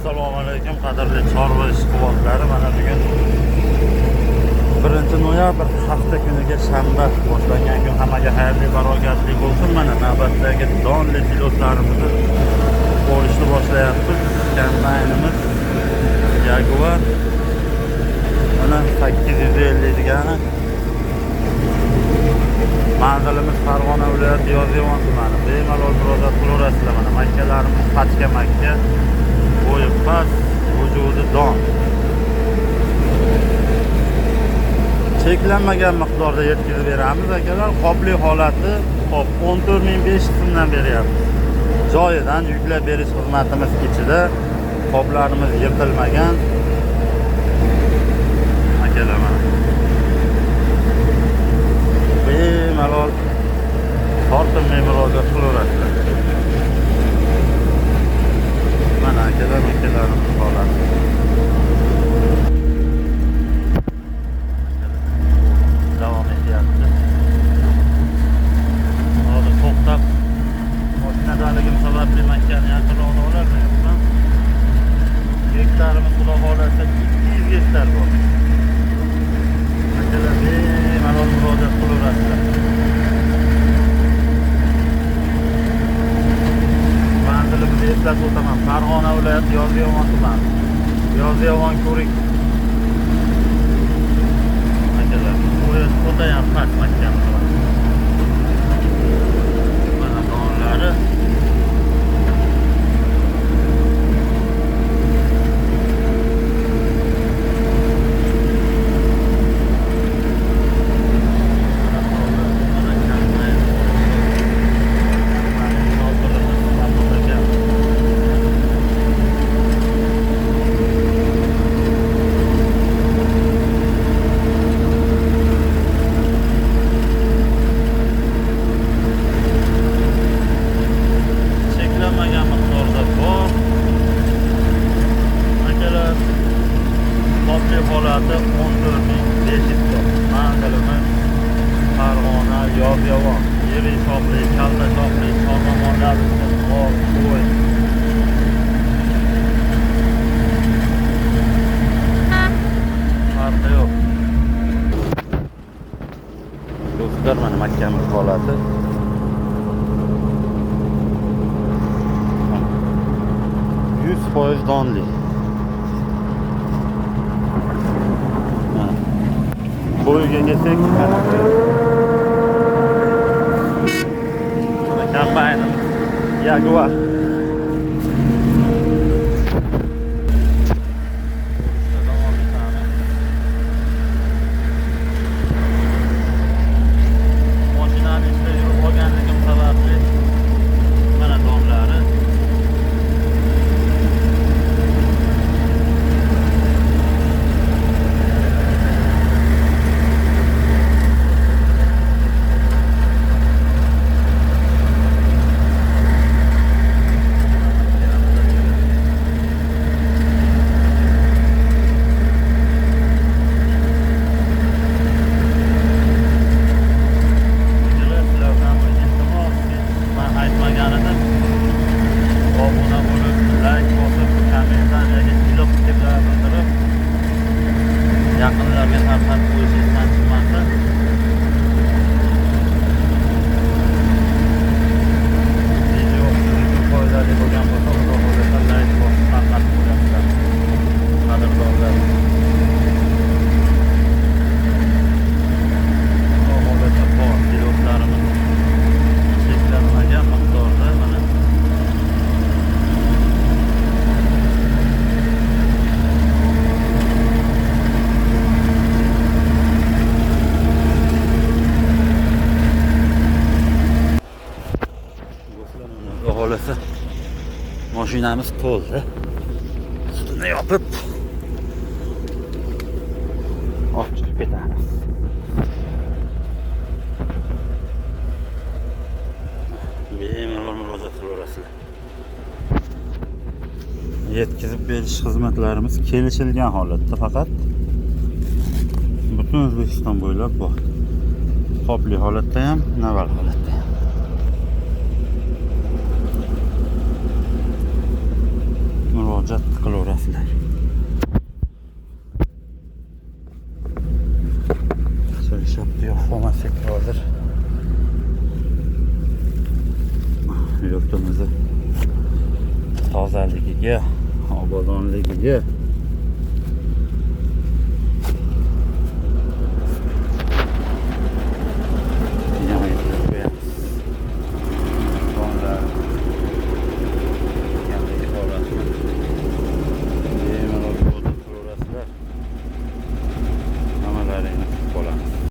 Assalomu alaykum qadrli chorva ishqibozlari. Mana bugun 1 noyabr, hafta kuniga shanba boshlangan kun hammaga xayrli, barokatli bo'lsin. Mana navbatdagi donli siloslarimizni bo'lishni boshlayapmiz. Kombaynimiz Jaguar. Mana 850 degani. Manzilimiz Farg'ona viloyati, Yozyovon tumani. Bemalol murojaat qilaverasizlar. Mana makkalarimiz pachka makka. Bo'yi past, vujudi don. Cheklanmagan miqdorda yetkazib beramiz akalar. Qopli holati, hop, 14 500 so'mdan beryapmiz. Joyidan yuklab berish xizmatimiz ichida, qoplarimiz yirtilmagan. Akalar, mana. Bemalol tortinmay murojaat qilaverasizlar. Mana akalar, makalarimiz holati. Davom etyapti. Hozir to'xtab, mashinadaligim sababli makkani yaqinroqda ololmayapman. Gektarimiz, xudo xohlasa, 200 gektar bor. Akalar, bemalol murojaat qilaverasizlar. Manzilimizni eslatib o'taman. Farg'ona viloyati, Yozyovon tumani. Yozyovon ko'rik. Akalar, o'tayam past makkamiz bor. Mana donlari. Mana kombayn. Kombayn Mahmud aka. Cheklanmagan miqdorda bor. Akalar, qopli holati 14 500 so'm. Manzilimiz Farg'ona, Yozyovon. Yirik shoxli, kalta shoxli, chorva mollarimiz bor, qo'y. Farqi yo'q. Do'stlar, mana makkamiz holati. 100% donli. Mana. Bo'yiga kelsak, mana. Mana kombaynimiz Jaguar. Davom etamiz. Mashinani ichida yurib olganligim sababli, mana donlari. Akalar, sizlardan bir iltimos, man aytmagan edim. Obuna bo'lib, layk bosib, kommentariyaga iliq fikrlar bildirib, yaqinlarga tarqatib qo'yish esdan chiqmasin. Video siz uchun foydali bo'lgan bo'lsa, xudo xohlasa, layk bosib tarqatib qo'yasizlar. Qadrdonlar. Xudo xohlasa, bor pilotlarimiz cheklanmagan miqdorda, mana. Do'stlar, mana, xudo xohlasa, mashinamiz to'ldi. Ustini yopib olib chiqib ketamiz. Bemalol murojaat qilaverasizlar. Yetkazib berish xizmatlarimiz kelishilgan holatda faqat, butun O'zbekiston bo'ylab bor. Qopli holatda ham, naval holatda ham. Murojaat Murojaat qilaverasizlar. So'rashyapti, yo'q bo'lmasak hozir yurtimizni tozaligiga, obodonligiga.